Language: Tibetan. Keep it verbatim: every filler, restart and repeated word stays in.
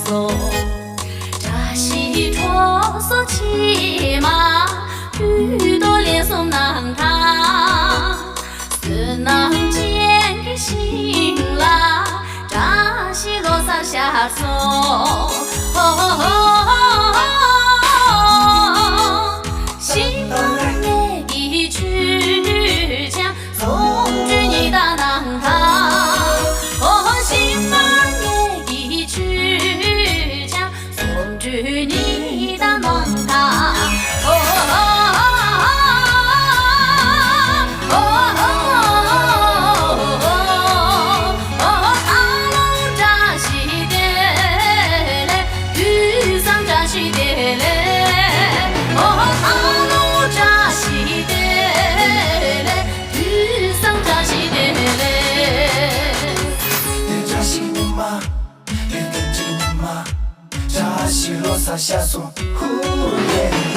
སོ། བཀྲ་ཤིས་གྲོགས་སུ་ཕྱི་མ་དུས་དོ་ལན་གསུམ་གནང་དང་། བསོད་ནམས་ཅན་གྱི་ཞིང་ལ་བཀྲ་ཤིས་ལོ་གསར་ཤར་སོང་། ཤིང་པར་ངེད་ཀྱི་ཆོས་ཆེན་སུམ་ཅུ་ཉི་ཟླ་གནང་དང་། ཨོ་ཧོ། ཤིང་པར་ངེད་ཀྱི་ཆོས་ཆེན་སུམ་ཅུ་ཉི་ཟླ་གནང་དང་། ཨོ་ཧོ། ཨོ་ཧོ། ཨོ་ཧོ། ཨ་ལོ་བཀྲ་ཤིས་བདེ་ལེགས། དུས་བཟང་བཀྲ་ཤིས་བདེ་ལེགས། ཨོ་ཧོ། ཨ་ལོ་བཀྲ་ཤིས་བདེ་ལེགས། དུས་བཟང་བཀྲ་ཤིས་བདེ་ལེགས། དེ་བཀྲ་ཤིས་ཉི་མ། དེ་བདེ་སྐྱིད་ཉི་མ། བཀྲ་ཤིས་ལོ་གསར་ཤར་སོང་། ཧུ་ལེ།